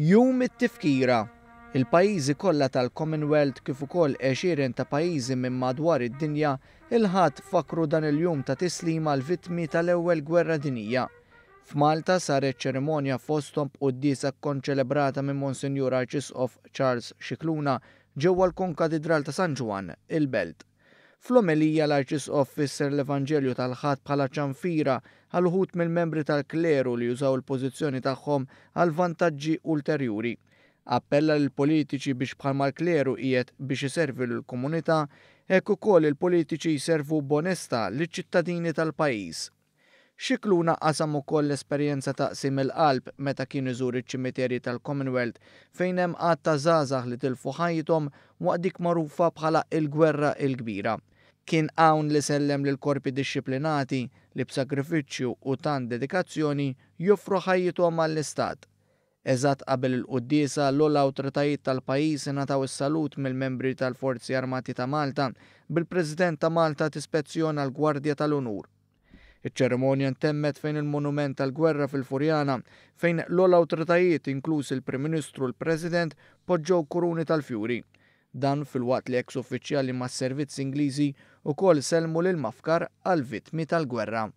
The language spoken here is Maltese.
Jum it-Tifkira. Il-pajjiżi kollha tal-Commonwealth kif ukoll għexieren ta' pajjiżi minn madwar id-dinja, il-Ħadd fakkru dan il-jum ta' tislima għall-vittmi tal-Ewwel Gwerra Dinjija. F'Malta saret ċerimonja fosthom b'quddiesa kkonċelebrata minn Monsinjur Arċisqof Charles Scicluna ġewwa l-Konkatidral ta' San Ġwann, il-Belt. Fl-omelija l-Arċisqof fisser l-Evanġelju tal-Ħadd bħala ċanfira għal uħud mill-membri tal-kleru li jużaw il-pożizzjoni tagħhom għal vantaġġi ulterjuri. Appella lill-politiċi biex bħalma l-kleru qiegħed biex iservi lill-komunità, hekk ukoll il-politiċi jservu b'onestà liċ-ċittadini tal-pajjiż. Scicluna qasam ukoll l-esperjenza ta' qsim il-qalb meta kien iżur iċ-ċimiterji tal-Commonwealth fejn hemm għadd ta' żgħażagħ li tilfu ħajjithom waqt dik magħrufa bħala il-Gwerra il-Kbira. Kien hawn li sellem lill-korpi dixxiplinati li b'sagrifiċċju u tant dedikazzjoni joffru ħajjithom għall-Istat. Eżatt qabel il-quddiesa, l-ogħla awtritajiet tal-pajjiż ingħataw is-salut mill-membri tal-Forzi Armati ta' Malta, bil-President ta' Malta tispezzjona l-Gwardja tal-Unur. Iċ-ċerimonja ntemmet fejn il-Monument tal-Gwerra fil-Furjana, fejn l-ogħla awtritajiet, inkluż il-Prim Ministru u l-President, poġġew kuruni tal-fjuri. Dan filwaqt li eks uffiċjali mas-servizzi Ingliżi wkoll sellmu lill-mafkar għall-vittmi tal-gwerra.